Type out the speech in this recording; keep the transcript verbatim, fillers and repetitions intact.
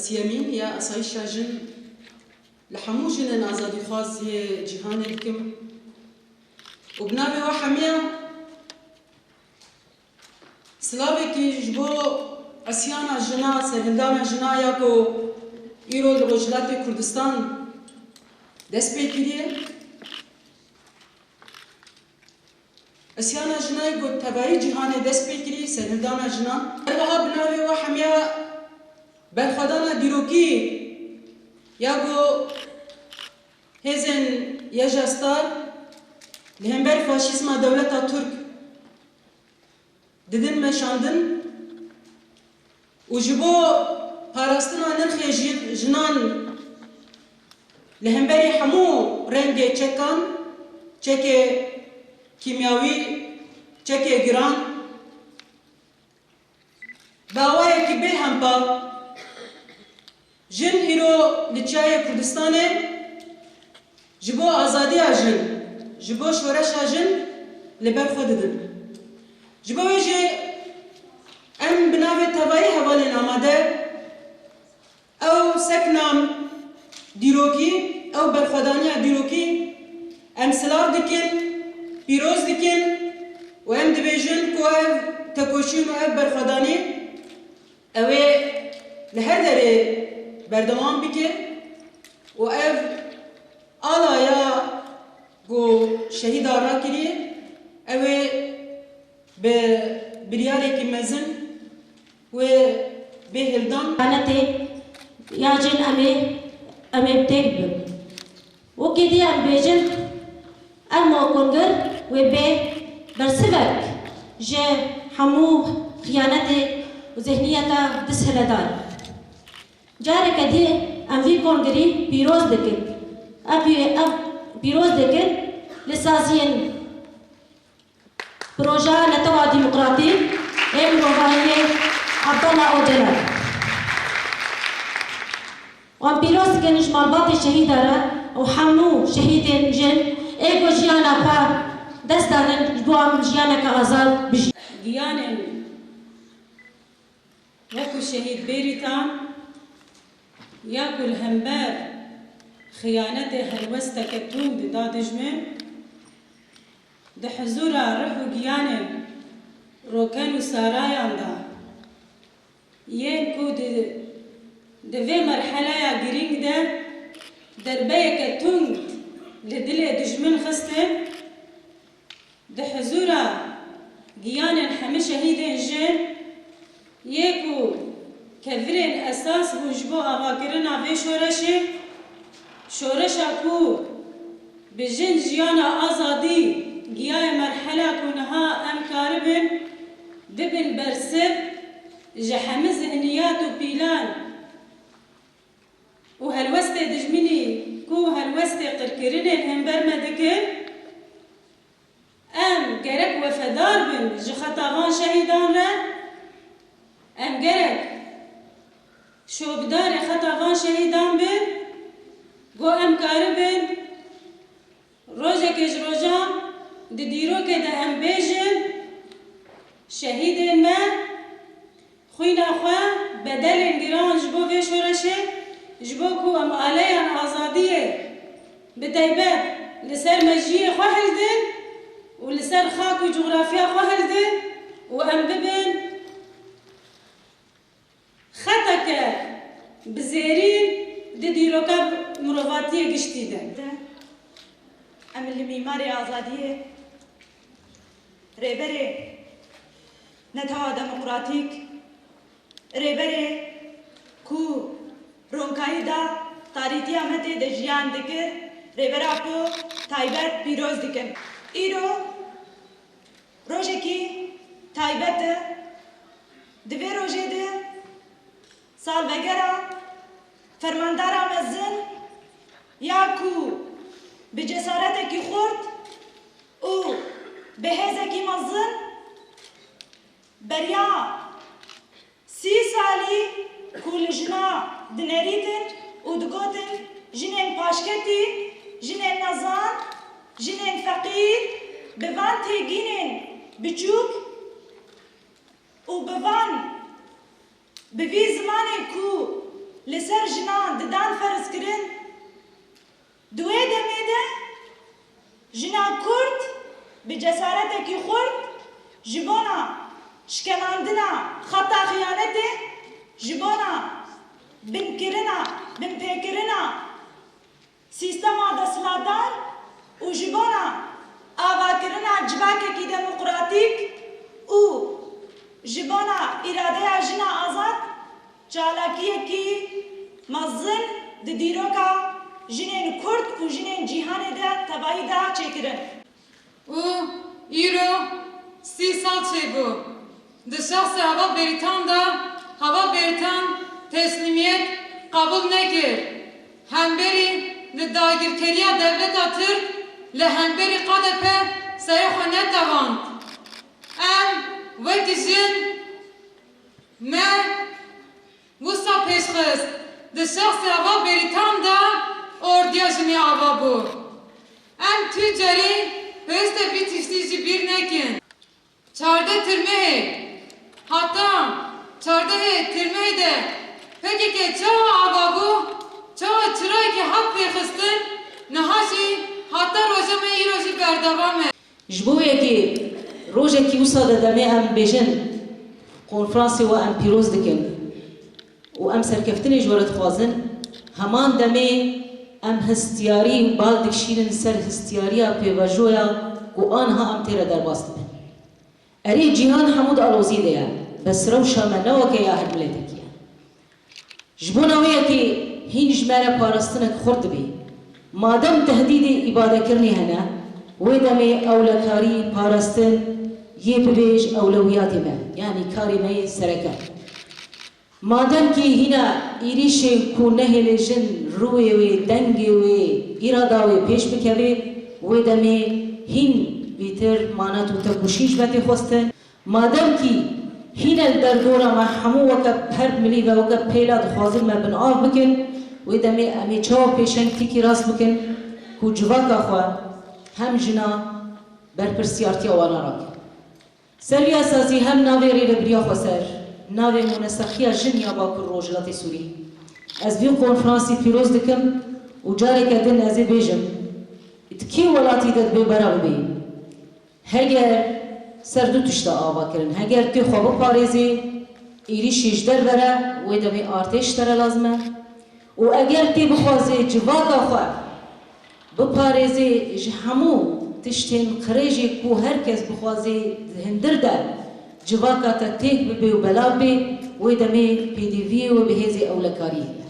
Siyemîn ya asayîşa jin li hemû jinên azadîxwaz yê cîhanê dikim û bi navê we hemiya silavekî ji bo îsyana jina, serhildana jina ya ku îro li Rojhilatê Kurdistan dest pê kiriye. Îsyana jina yê ku tevayî cîhanê dest pê kirî, serhildana jinan. Her wiha bi navê we hemiya berxwedana dîrokî ya ku hêzên YJA Star li hember faşîzma dewleta Tirk didin meşandin û ji bo parastina nirxê ji-, jinan li hemberî hemû rengê çekan, çekê kîmyawî, çekê giran, bi awayekî bêhempa jin îro li Çiyayê Kurdistanê ji bo azadiya jin, ji bo şoreşa jin li ber xwe didin. Ji bo wê jî em bi navê tevayî hevalên amade ew sekna dîrokî, ew berxwedaniya dîrokî em silav dikin, pîroz dikin û em dibêjin ku ev tekoşîn û ev berxwedanî ew ê li her derê berdewam bike û ev ala ya ku şehîda rakiriye, ew ê bi biryarekî mezin wê bê hildan. Xeyanetê ya jin em ê, em ê bi têk bibin. Wekî dî em bêjin, ev mokongir wê bê bersivek ji hemû xiyanetê û zihniyeta desthiledar. Careke dî em vî kongirî pîroz dikin. Ev, ev pîroz dikin li saziyên Projeya Netewa Demokratîk ê Mirovahiyê Abdullah Ocalan. Wan pîroz dikin ji malbatê şehîda re û hemû şehîdên jin ê ku jiyana xwe dest danin ji bo em jiyaneke azad bijîn. Giyanên Wekî Şehîd Bêrîtan ya ku li hember xiyanetê helwesteke tund da dijmin, di hizûra rih û giyanên roken û sarayan de yên ku di, di vê merheleya girîng de derbeyeke tund li dilê dijmin xistin, Di hizûra giyanên hemî şehîdên jin yê ku kevirên esas bûn ji bo avakirina vê şoreşê, şoreşa ku bi jin jiyana azadî giyaye merhela ku niha em karibin bibin bersiv ji hemî zihniyat û pîlan û helwestê dijminî ku helwestê qirkirinê li hember me dikin, Em gerek wefedar bin ji xeta van şehîdan re, em gerek şopdarê xeta van şehîdan bin, ku em karibin rojekê ji rojan di dîrokê de em bêjin, şehîdên me, Xwîna xwe bedelên giran ji bo vê şoreşê, ji bo ku em aleyan azadiyê bi taybet li ser mejiyê xwe hildin û li ser xak û cografya xwe hildin û em bibin xeteke bi zêrîn di dîroka mirovatiyê giştî de. Em li mîmarê azadiyê, rêberê Netewa Demokratîk, Rêberê ku ronkayî da tarîtiya me tê de jiyan dikir, Rêber Apo taybet pîroz dikim. Îro rojekî taybet e. Di vê rojê de salvegera fermandara mezin ya ku bi cesaretekî xurt û bi hêzekî mezin beriya Sî salî ku li jina dinerîtin û digotin, jinên paşketî, jinên nezan, jinên feqîr, bi van têgînên biçûk û bi van, bi vî zimanê ku Li ser jinan didan ferzkirin. Di wê demê de jina Kurd bi cesaretekî xurt ji bona şikelandina xeta xiyanetê, ji bona binkirina, binpêkirina sîstema desthilatdar û ji bona avakirina civakekî demokratîk û ji bona îradeya jina azad çalakiyekî mezin di dîroka jinên Kurd û jinên cîhanê de tevahî de çêkirin. Û îro sî sal çêbû. Di şexsê Heval Berîtan de, Heval Berîtan teslîmiyet qebûl nekir. Hemberî li dagirkeriya dewleta Tirk li hemberî K D P serê xwe netewand. Em wekî jin me wisa pêşxist, di şexsê Heval Berîtan de ordiya jinê ava bû. Em tu carî pêwîst e vî tiştî ji bîr nekin. Çardeh Tirmehê, heta çardehê Tirmehê de P K K çawa ava bû, çawa çirayekî hat pêxistin, niha jî heta roja me îro jî berdewam e. Ji bo yekê rojekî wisa de demê em bêjin, konferansê we em pîroz dikin û em serkeftinê ji we re dixwazin, heman demê em hestiyarî bal dikişînin ser hestiyariya pêvajoya ku aniha em tê re derbas dibin. Erê, cîhan hemû di aloziyê de ye, bes rewşa me ne weke ya her miletekî ye. Ji bona wê yekê hîn ji me re parastinek xurt dibê. Madem tehdîdê îbadekirinê hene, wê demê ewlekarî parastin yê bibê ji ewlewiyatê me, yanî karê me yê sereke. Madem kî hîna êrîşên ku nehêlê jin rûyê wê, dengê wê, îrada wê pêş bikevê, wê demê hîn bîtir manet û tekoşîn ji me tê xwestin. Madem kî hîne li derdora me hemû weke perd milî ve weke pêla dixwazin me bin av bikin, wê demê em ê çawa pêşengtîkî rast bikin ku civaka xwe hem jina berpirsiyartiya wana rakin. Ser vî esasî hem navê Rêvebiriya Xweser, navê Muneseqiya Jin ya Bakur Rojhilatê Sûrî, ez vî konferansî pîroz dikim û careke din ez ê bêjim, di kî welatî de dibê bera bibê? Heger ser du tişta ava kirin. Heger tê xwe biparêzê, êrîşê ji derve re, wê demê artêş ji te re lazim e. Û eger tê bixwazê civaka xwe biparêzê ji hemû tiştên qirêjê ku her kes bixwazê di hundir de civaka te têk bibê û belav bê, wê demê pêdiviyê wê bi hêzê ewlekariyê heye.